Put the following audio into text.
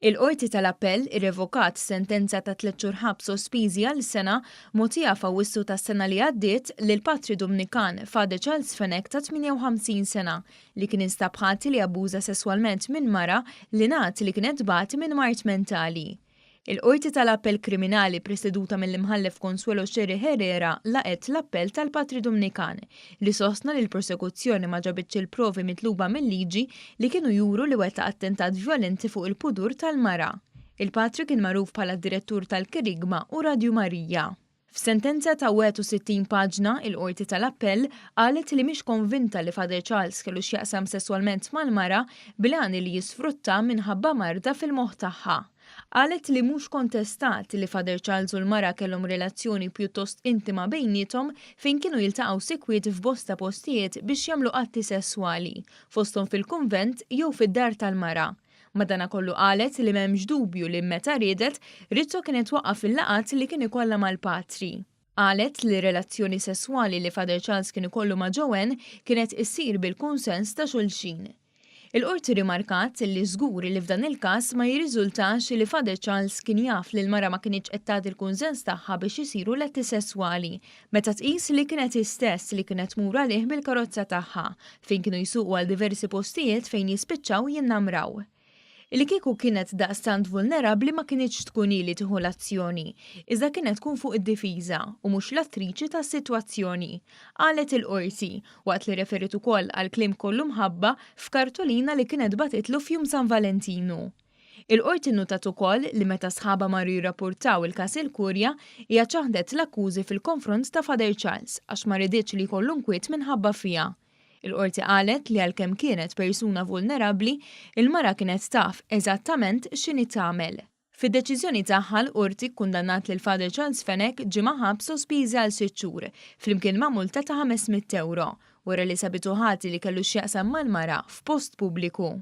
Il-Qorti tal-Appell irrevokat sentenza ta' tlett xhur ħabs sospiżi għal sena mogħtija f'Awwissu tas-sena li għaddiet lil patri Dumnikan Father Charles Fenech ta' 58 sena li kien instab ħati li abbuża sesswalment minn mara li ngħad li kienet tbati minn mard mentali. Il-Qorti tal-Appell Kriminali preseduta mill-Imħallef Consuelo Scerri Herrera laqgħet l-appell tal-Patri Dumnikan li sostna li l-prosekuzzjoni ma ġabitx il-provi mitluba mil-liġi li kienu juru li wettaq attentat vjolenti fuq il-pudur tal-mara. Il-Patri kien magħruf bħala d-direttur tal-Kerygma u Radju Marija. F'sentenza ta' 61 paġna, il-Qorti tal-Appell qalet li mhix konvinta li Father Charles kellu x'jaqsam sesswalment mal-mara bil-għan li jisfrutta minħabba marda fil-moħħ tagħha. Qalet li mhux kontestat li Father Charles u l-mara kellhom relazzjoni pjuttost intima bejniethom fejn kienu jiltaqgħu sikwit f'bosta postijiet biex jagħmlu atti sesswali, fosthom fil-kunvent jew fid-dar tal-mara. Madanakollu qalet li m'hemmx dubju li meta riedet, Rizzo kienet twaqqaf il-laqgħat li kien ikollha mal-patri. Qalet li r-relazzjoni sesswali li Father Charles kien ikollu ma' Joanne kienet issir bil-kunsens ta' xulxin. Il-Qorti rrimarkat li żgur li f'dan il-każ ma jirriżultax li Father Charles kien jaf li l-mara ma kinitx qed tagħti l-kunsens tagħha biex isiru l-atti sesswali meta tqis li kienet hi stess li kienet tmur għalih bil-karozza tagħha fejn kienu jsuqu għal diversi postijiet fejn jispiċċaw jinnamraw. Li kieku kienet daqstant vulnerabbli ma kinitx tkun hi li tieħu l-azzjoni, iżda kienet tkun fuq id-difiża u mhux l-attriċi tas-sitwazzjoni, qalet il-Qorti, waqt li rreferiet ukoll għal kliem kollu mħabba f'kartolina li kienet bagħtitlu f'Jum San Valentinu. Il-Qorti nnutat ukoll li meta sħabha marru jirrappurtaw il-każ il-Kurja, hija ċaħdet l-akkużi fil-konfront ta' Father Charles għax ma riditx li jkollu nkwiet minħabba fiha. Il-Qorti qalet li għalkemm kienet persuna vulnerabbli, il-mara kienet taf eżattament x'inhi tagħmel. Fid-deċiżjoni tagħha l-Qorti kkundannat lil Father Charles Fenech ġimgħa ħabs sospiżi għal sitt xhur, flimkien ma' multa ta' 500 ewro, wara li sabitu ħati li kellu x'jaqsam mal-mara f'post pubbliku.